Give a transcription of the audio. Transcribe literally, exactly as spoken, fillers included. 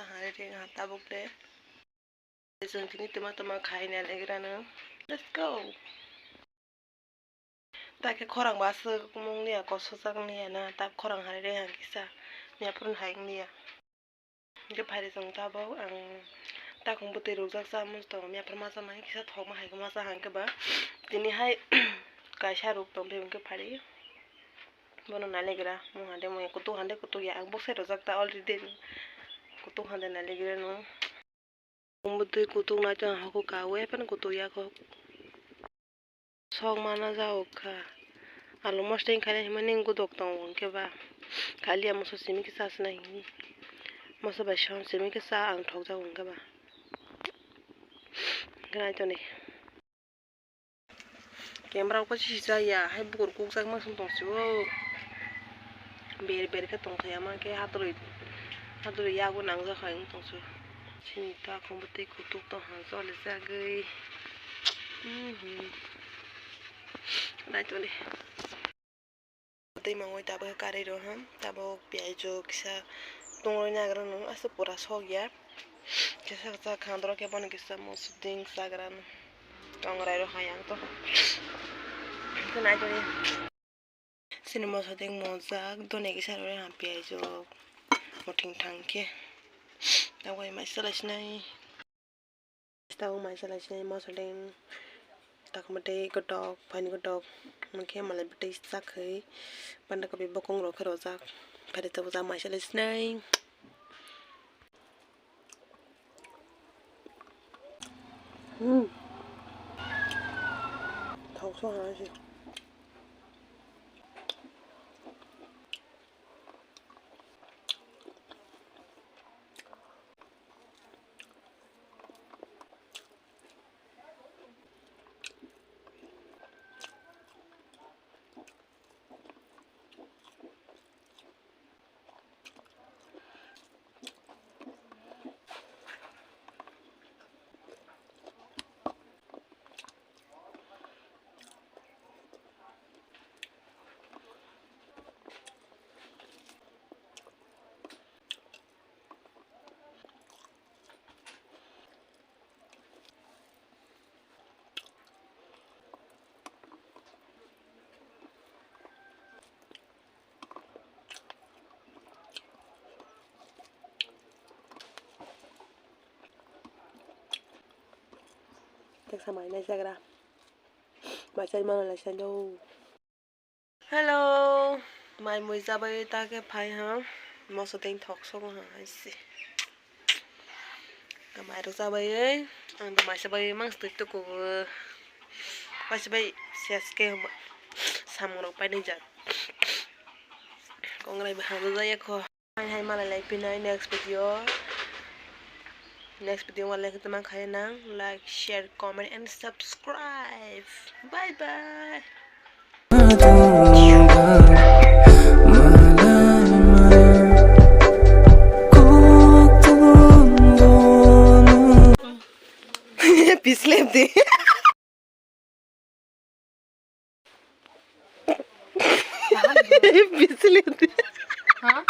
Hari ri ha tabuk de. Chwng tini tuma tuma khai nai legra no. Let's go. Ta khe khorang bo aswk mung liya, kosojak liya na, ta khorang hari re ang kisa, miya phuru hai wng liya. Hwnkhe phai re chwng tabuk, ang takhuk bwtwi rwjak cha mung tongo, miya phuru ma cha mani kisa thokma hai khe ma cha hwnkhe ba tini hai kaisa rwk tong phai hwnkhe phari bono nai legra mung hande mung kutuk hande kutuk ya, ang bwsai rwjak ta already kutuk hande nai legra no. Ang bo twi kutuk nai tong, hoko kawi phano kutuk ya kho. Sok mana jao kha. Alu mosodeng khaina himani gudok tongo hwnkhe ba. Khali ya moso simi khe cha sinai hini. Moso bai som simi khe cha ang thok jago hwnkhe ba. Hwnkhe nai toni. Camera o khe sijak ya, hai bukur kukjakma se tong sio. Ber ber khe tong thai ama khe hadwrwi, hadwrwi yago nangjak hai wng tong sio. Chini takhuk bo tei kutuk tong ha, choli jagwi. Mhm. Nai toni. Tei mangwi tabuk khe karwi rw ha, tabuk piyaj o kisa tungwi nagra no aswk pura sok ya. Kisa kisa khandro khe bono kisa mosodeng chagra no tongrai rw ha yang to. Hwnkhe nai toni. Chini mosodeng mojak done kisa rw ha piyaj o muthung thang khe. Tabuk mai salai sinai. Tabuk mai salai sinai mosodeng, takhuk bwtwi kotok, phaini kotok, hwnkhe malai bwtwi chakhwi banda kopi bokong rok khe rojak, phai rwjak mai salai sinai. Hmm. Thok song ha se. Teksa mai nai jagra. Mai chai mana lai sai do. Hello, mai mui chabai ta khe phai ha, moso tei thok songo ha hai se. Mai rok chabai, ang to mai chabai mang twi tuku, mai chabai ses khe samung rok painai jak. Kongrai bo hamjak ya kho. Hai hai malai lai pinai next video. Next video malai khitma khai nang like, share, comment and subscribe. Bye bye. Pislep de. Pislep de. Ha?